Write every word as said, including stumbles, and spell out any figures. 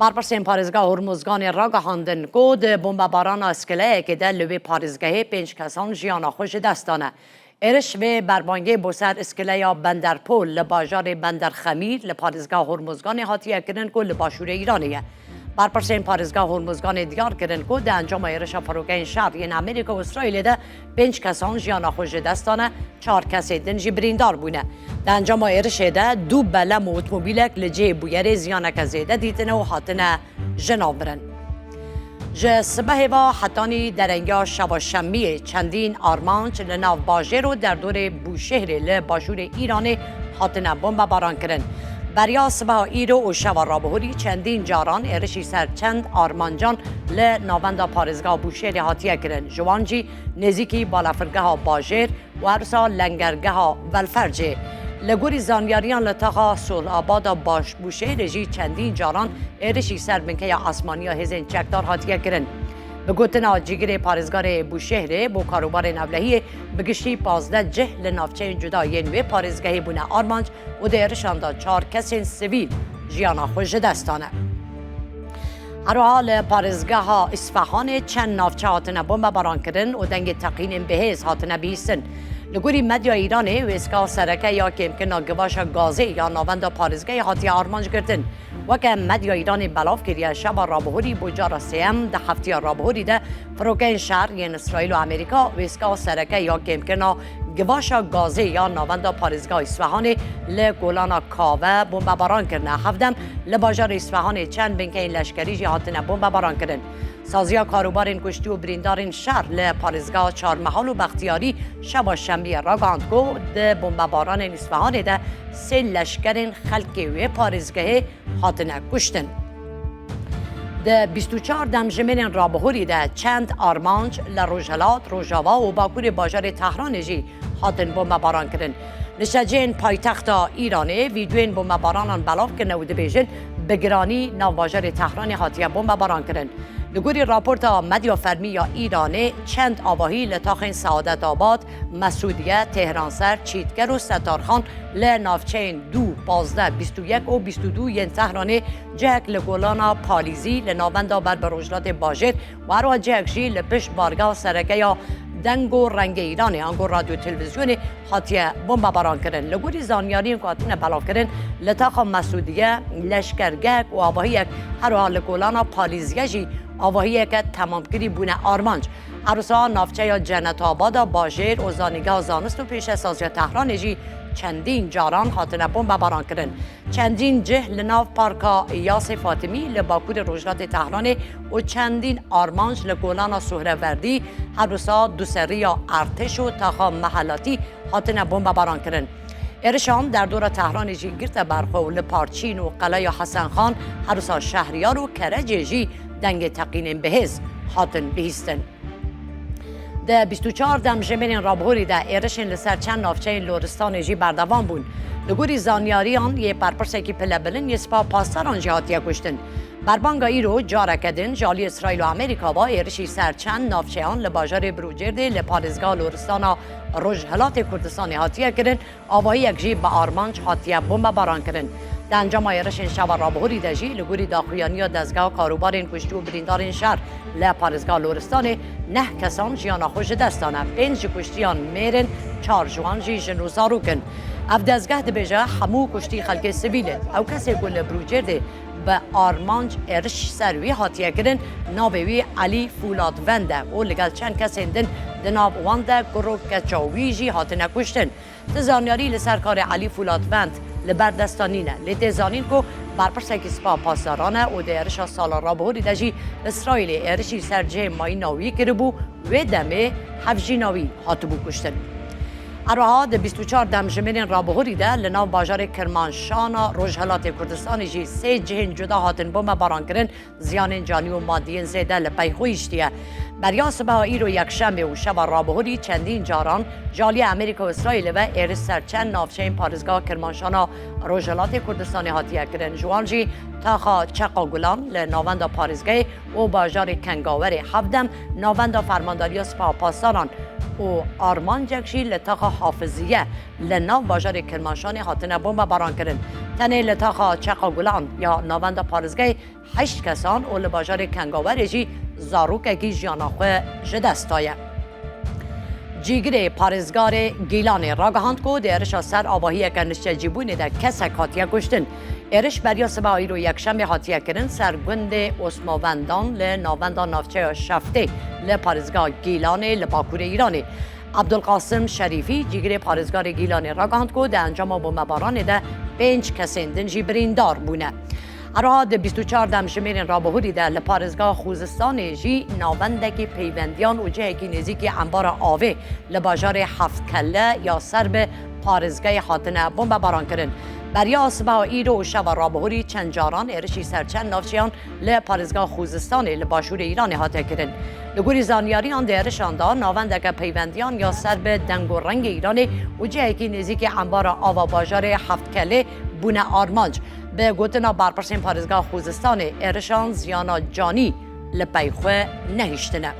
Berpirsên parêzgeha Hormozganê ragihandin ku di bombebarana skeleyekê de li wê parêzgehê pênc kesan jiyana xwe ji dest dane. Êriş vê berbangê bo ser skeleya Benderpol li bajarê Benderxemîr li parêzgeha Hormozganê hatiye kirin ku li başûrê Îranê ye. Berpirsên parêzgeha Hormozganê diyar kirin ku di encama êrişa firokeyên şer yên Amerîka û Îsraîlê de pênc kesan jiyana xwe ji dest dane, çar kesên din jî birîndar bûne. Di encama êrişê de du belem û otomobîlek li cihê bûyerê ziyaneke zêde dîtine û hatine jinav mirin. Ji sibehê ve hetanî derengiya şeva şemiyê çendîn armanc li nav bajêr û derdorê Bûşêhrê li başûrê Îranê hatine bombebaran kirin. Beriya sibeha îro û şeva rabihurî çendîn caran êrişî ser çend armancan li navenda parêzgeha Bûşêhrê hatiye kirin. Ji wan jî nêzîkî balafirgeha bajêr û her wisa lengergeha Velfercê. Li gorî zanyariyan li taxa Sohlabada baş Bûşêhrê jî çendîn caran êrişî ser binkeya asmaniya hêzên çekdar hatiye kirin. Bi gotina cîgirê parêzgarê Bûşêhrê bo karûbarên ewlehiyê, bi giştî pazdeh cih li navçeyên cuda yên wê parêzgehê bûne armanc û di êrişan de çar kesên sivîl jiyana xwe ji dest dane. Her wiha li parêzgeha Îsfehanê çend navçe hatine bombebaran kirin û dengê teqînên bihêz hatine bihîstin. Li gorî medya Îranê, wêska sereke ya kêmkirina givaşa gazê ya navenda parêzgehê hatiye armanc girtin. Weke medya Îranê belav kiriye, şeva rabihurî bo cara sêyem di heftiya rabihurî de firokeyên şer yên Îsraîl û Amerîka wêska sereke ya kêmkirina givaşa gazê ya navenda parêzgeha Îsfehanê li kolana Kave bombebaran kirine. Hevdem li bajarê Îsfehanê çend binkeyên leşkerî jî hatine bombebaran kirin. Saziya karûbarên kuştî û birîndarên şer li parêzgeha Çarmehal û Bextiyarî şeva şemiyê ragihand ku di bombebaranên Îsfehanê de sê leşkerên xelkê wê parêzgehê hatine kuştin. Di bîst û çar demjimêrên rabihurî de çend armanc li rojhilat, rojava û bakurê bajarê Tehranê jî hatin bombebaran kirin. Niştecihên paytexta Îranê vîdeoyên bombebaranan belav kirine û dibêjin, bi giranî nav bajarê Tehranê hatiye bombebaran kirin. Li gorî raporta medya fermî ya Îranê, çend avahî li taxên Seadetabad, Mesûdiye, Têhranser, Çîtker û Setarxan li navçeyên du, pazdeh, bîst û yek û bîst û du yên Tehranê cihek li golana Palîzî li navenda ber bi rojhilatê bajêr û her wiha cihek jî li pişt bargeha sereke ya Deng û Rengê Îranê, ango radyo televîzyonê hatiye bombebaran kirin. Li gorî zanyariyên ku hatine belavkirin, li taxa Mesûdiye leşkergehek û avahiyek, her wiha li kolana Palîziye jî avahiyeke temamkirî bûne armanc. Her wisa navçeya Cenetabada bajêr û Zanîngeha Zanist û Pêşesaziya Tehranê jî çendîn caran hatine bombebaran kirin. Çendîn cih li nav Parka Yasê Fatimî li bakurê rojhilatê Tehranê û çendîn armanc li kolana Suhreverdî, her wisa duseriya Ertêş û taxa Mehelatî hatine bombebaran kirin. Êrişan derdora Tehranê jî girte ber xwe û li Parçîn û Qeleya Hesenxan, her wisa Şehriyar û Kerecê jî dengê teqînên bihêz hatin bihîstin. Di bîst û çar demjimêrên rabihurî de êrişên li ser çend navçeyên Loristanê jî berdewam bûn. Li gorî zanyariyan, yê berpirsekî pilebilind yê Sipaha Pasdaran jî hatiye kuştin. Berbanga îro careke din ji alî Îsraîl û Amerîka ve êrişî ser çend navçeyan li bajarê Brûcêrdê li parêzgeha Loristana Rojhilatê Kurdistanê hatiye kirin. Avahiyek jî bi armanc hatiye bombebaran kirin. Di encama êrişên şeva rabihurî de jî, li gorî daxuyaniya Dezgeha Karûbarên Kuştî û Birîndarên Şer li parêzgeha Loristanê, neh kesan jiyana xwe ji dest dane. Pênc ji kuştiyan mêr in, çar ji wan jî jin û zarok in. Ev dezgeh dibêje, hemû kuştî xelkê sivîl in. Ew kesê ku li Brûcêrdê bi armanc êriş ser wî hatiye kirin, navê wî Elî Fûlatvend e û li gel çend kesên din di nav wan de kur û keça wî jî hatine kuştin. Ti zanyarî li ser karê Elî Fûlatvend li ber desta nîne, lê tê zanîn ku berpirsekî Sipaha Pasdaran e û di êrişa sala rabihurî de jî Îsraîlê êrişî ser cihê mayîna wî kiribû, wê demê hevjîna wî hatibû kuştin. Her wiha di bîst û çar demjimêrên rabihurî de li nav bajarê Kirmanşana Rojhilatê Kurdistanê jî sê cihên cuda hatin bombebaran kirin. Ziyanên canî û madî yên zêde li pey xwe hiştiye. Beriya sibeha îro yekşemê û şeva rabihurî çendîn caran ji aliyê Amerîka û Îsraîlê ve êriş ser çend navçeyên parêzgeha Kirmanşana Rojhilatê Kurdistanê hatiye kirin. Ji wan jî taxa Çeqa Gulan li navenda parêzgehê û bajarê Kengawerê, hevdem navenda Fermandariya Sipaha Pasdaran û armancek jî li taxa Hafiziye li nav bajarê Kirmanşanê hatine bombebaran kirin. Tenê li taxa Çeqa Gulan ya navenda parêzgehê heşt kesan û li bajarê Kengawerê jî zarokekî jiyana xwe ji dest daye. Cîgirê parêzgarê Gîlanê ragihand ku di êrişa ser avahiyeke niştecîbûnê de kesek hatiye kuştin. Êriş beriya sibeha îro yekşemê hatiye kirin ser gundê Osmavendan li navenda navçeya Şeftê li parêzgeha Gîlanê li bakurê Îranê. Abdulqasim Şerîfî, cîgirê parêzgarê Gîlanê ragihand ku di encama bombebaranê de pênc kesên din jî birîndar bûne. Hera di bîst û çar demjimêrên rabihurî de li parêzgeha Xuzistanê jî navendekî peyvendiyan û cihekî nêzîkî embara avê li bajarê Heftkele ya ser bi parêzgehê hatine bombebaran kirin. Beriya sibeha îro û şeva rabihurî çend caran êrişî ser çend navçeyan li parêzgeha Xuzistanê li başûrê Îranê hate kirin. Li gorî zanyariyan di êrişan de navendeke peyvendiyan ya ser bi deng û rengê Îranê û cihekî nêzîkî embara ava bajarê Heftkelê bûne armanc. Bi gotina berpirsên parêzgeha Xuzistanê, êrişan ziyana canî li pey xwe nehiştine.